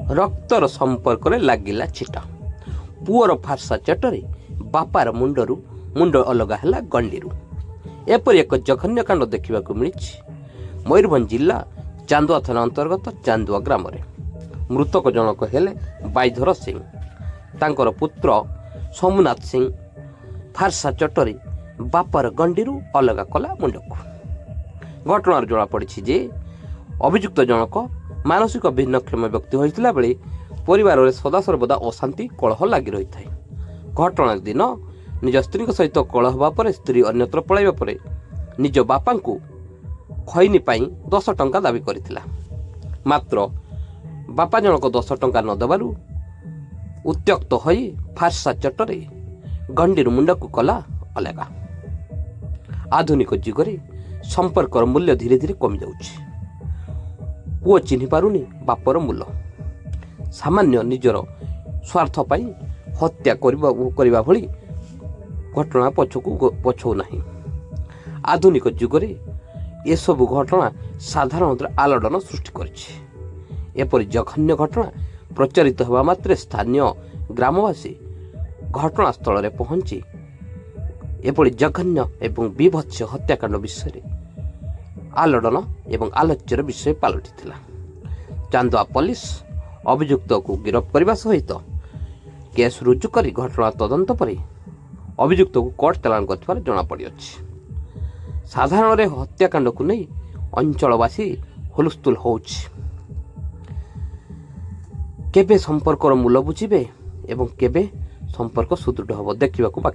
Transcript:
ରକ୍ତର ସମ୍ପର୍କରେ ଲାଗିଲା ଛିଟା। ପୁଅର ଫାର୍ସା ଚଟରେ ବାପାର ମୁଣ୍ଡରୁ ମୁଣ୍ଡ ଅଲଗା ହେଲା ଗଣ୍ଡିରୁ। ଏପରି ଏକ ଜଘନ୍ୟ କାଣ୍ଡ ଦେଖିବାକୁ ମିଳିଛି ମୟୂରଭଞ୍ଜ ଜିଲ୍ଲା ଚାନ୍ଦୁଆ ଥାନା ଅନ୍ତର୍ଗତ ଚାନ୍ଦୁଆ ଗ୍ରାମରେ। ମୃତକ ଜଣକ ହେଲେ ବାଇଧର ସିଂ। ତାଙ୍କର ପୁତ୍ର ସୋମନାଥ ସିଂ ଫାର୍ସା ଚଟରେ ବାପାର ଗଣ୍ଡିରୁ ଅଲଗା କଲା ମୁଣ୍ଡକୁ। ଘଟଣାରୁ ଜଣାପଡ଼ିଛି ଯେ ଅଭିଯୁକ୍ତ ଜଣକ ମାନସିକ ଭିନ୍ନକ୍ଷମ ବ୍ୟକ୍ତି ହୋଇଥିଲା ବେଳେ ପରିବାରରେ ସଦାସର୍ବଦା ଅଶାନ୍ତି, କଳହ ଲାଗି ରହିଥାଏ। ଘଟଣା ଦିନ ନିଜ ସ୍ତ୍ରୀଙ୍କ ସହିତ କଳହ ହେବା ପରେ, ସ୍ତ୍ରୀ ଅନ୍ୟତ୍ର ପଳାଇବା ପରେ ନିଜ ବାପାଙ୍କୁ ଖଇନି ପାଇଁ 10 ଟଙ୍କା ଦାବି କରିଥିଲା। ମାତ୍ର ବାପା ଜଣକ 10 ଟଙ୍କା ନ ଦେବାରୁ ଉତ୍ତ୍ୟକ୍ତ ହୋଇ ଫାର୍ସା ଚଟରେ ଗଣ୍ଡିରୁ ମୁଣ୍ଡକୁ କଲା ଅଲଗା। ଆଧୁନିକ ଯୁଗରେ ସମ୍ପର୍କର ମୂଲ୍ୟ ଧୀରେ ଧୀରେ କମିଯାଉଛି। ପୁଅ ଚିହ୍ନି ପାରୁନି ବାପର ମୂଲ। ସାମାନ୍ୟ ନିଜର ସ୍ୱାର୍ଥ ପାଇଁ ହତ୍ୟା କରିବା ଭଳି ଘଟଣା ପଛକୁ ପଛଉ ନାହିଁ। ଆଧୁନିକ ଯୁଗରେ ଏସବୁ ଘଟଣା ସାଧାରଣତଃ ଆଲୋଡ଼ନ ସୃଷ୍ଟି କରିଛି। ଏପରି ଜଘନ୍ୟ ଘଟଣା ପ୍ରଚାରିତ ହେବା ମାତ୍ରେ ସ୍ଥାନୀୟ ଗ୍ରାମବାସୀ ଘଟଣାସ୍ଥଳରେ ପହଞ୍ଚି ଏଭଳି ଜଘନ୍ୟ ଏବଂ ବିଭତ୍ସ ହତ୍ୟାକାଣ୍ଡ ବିଷୟରେ ଆଲୋଡ଼ନ ଏବଂ ଆଲୋଚ୍ୟର ବିଷୟ ପାଲଟିଥିଲା। ଚାନ୍ଦୁଆ ପୋଲିସ ଅଭିଯୁକ୍ତକୁ ଗିରଫ କରିବା ସହିତ କେସ୍ ରୁଜୁ କରି ଘଟଣା ତଦନ୍ତ ପରେ ଅଭିଯୁକ୍ତକୁ କୋର୍ଟ ଚାଲାଣ କରିଥିବାର ଜଣାପଡ଼ିଅଛି। ସାଧାରଣରେ ହତ୍ୟାକାଣ୍ଡକୁ ନେଇ ଅଞ୍ଚଳବାସୀ ହୁଲସ୍ତୁଲ ହେଉଛି। କେବେ ସମ୍ପର୍କର ମୂଲ ବୁଝିବେ ଏବଂ କେବେ ସମ୍ପର୍କ ସୁଦୃଢ଼ ହେବ, ଦେଖିବାକୁ ବାକି।